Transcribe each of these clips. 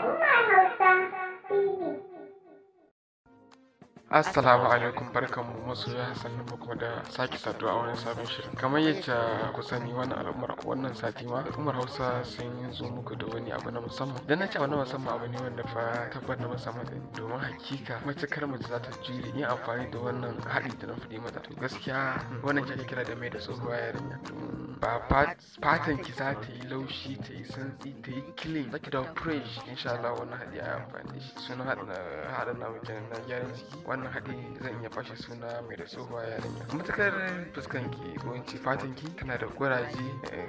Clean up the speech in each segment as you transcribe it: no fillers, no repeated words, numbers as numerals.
Al'ummar Hausa TV. Assalamu alaikum, barkanmu masoya, sannan mu kuma da sake saduwa a wani sabon shirin. Kamar yadda ku sani, wannan al'ummar, wannan sati ma al'ummar Hausa sun yi zo muku da wani abu na musamman. Idan na ce abu na musamman, abu ne wanda fa tabbat na musamman ɗin, domin hakika matukar mace za ta jure yin amfani da wannan haɗi da na faɗi mata, to gaskiya wannan ke kira da mai da tsohuwa yarinya, domin ba fatan ki za ta yi laushi, ta yi santsi, ta yi clean, za ki dawo fresh insha Allah. Wannan haɗi a yi amfani da shi. Sunan haɗin namu kenan na gyaran jiki. Wannan haɗi zan iya bashi suna mai da tsohuwa yarinya. Matukar fuskan ki ko in ce fatan ki tana da kuraje,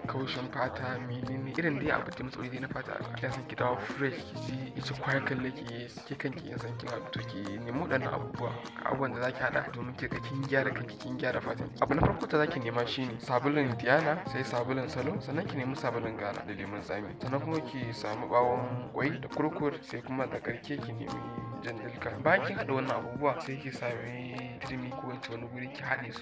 kaushin fata, menene irin dai abu da matsaloli na fata, kina son ki dawo fresh, ki ji ki kwayan kalle ki ke kanki in san kin haɗu, to ki nemi waɗannan abubuwa, abubuwan da zaki haɗa domin ki ga kin gyara kanki, kin gyara fatan ki. Abu na farko da zaki nema shine sabulun Diana, sai sabulun Salo, sannan ki nemi sabulun Ghana da lemun tsami, sannan kuma ki samu bawon kwai da kurkur, sai kuma da karke ki nemi jan dilka. Bayan kin haɗa wannan abubuwa, sai ki sami turmi ko in ce wani guri, ki haɗe su,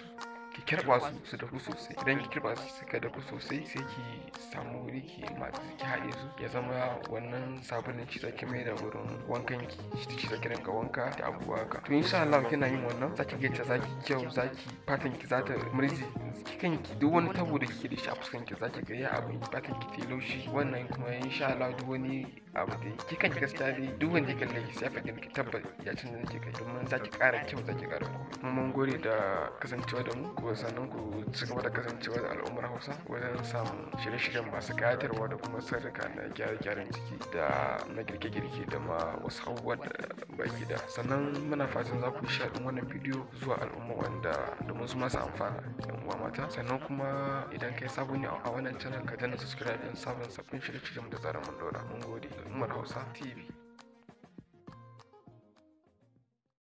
ki kirɓa su su dahu sosai. Idan ki kirɓa su suka dahu sosai, sai ki samu wuri ki matse, ki haɗe su, ya zama wannan sabulun shi zaki mai da wurin wankan ki, shi zaki rinka wanka da abubuwa haka. To insha Allah kina yin wannan, zaki ga yacce zaki kyau, zaki fatan ki zata murje, ki kanki duk wani tabo da kike da shi a fuskan ki zaki ga ya abin, fatan ki tayi laushi. Wannan kuma insha Allah duk wani abu da ki kanki, gaskiya dai duk wanda ya kalle ki sai ya faɗi miki tabbas ya canza miki kai, domin zaki ƙara kyau, zaki ƙara komai. Kuma mun gode da kasancewa da mu ku, sannan ku ci gaba da kasancewa da Al'ummar Hausa wajen samun shirye-shiryen masu ƙayatarwa da kuma sirrika na gyare-gyaren jiki da na girke-girke da ma wasu abubuwan da baki da. Sannan muna fatan za ku share ɗin wannan bidiyo zuwa al'umma wanda domin su masu amfana, yan uwa mata. Sannan kuma idan kai sabo ne a wannan channel, ka danna subscribe don samun sabbin shirye-shiryen da zarar mun ɗora. Mun gode, Al'ummar Hausa TV.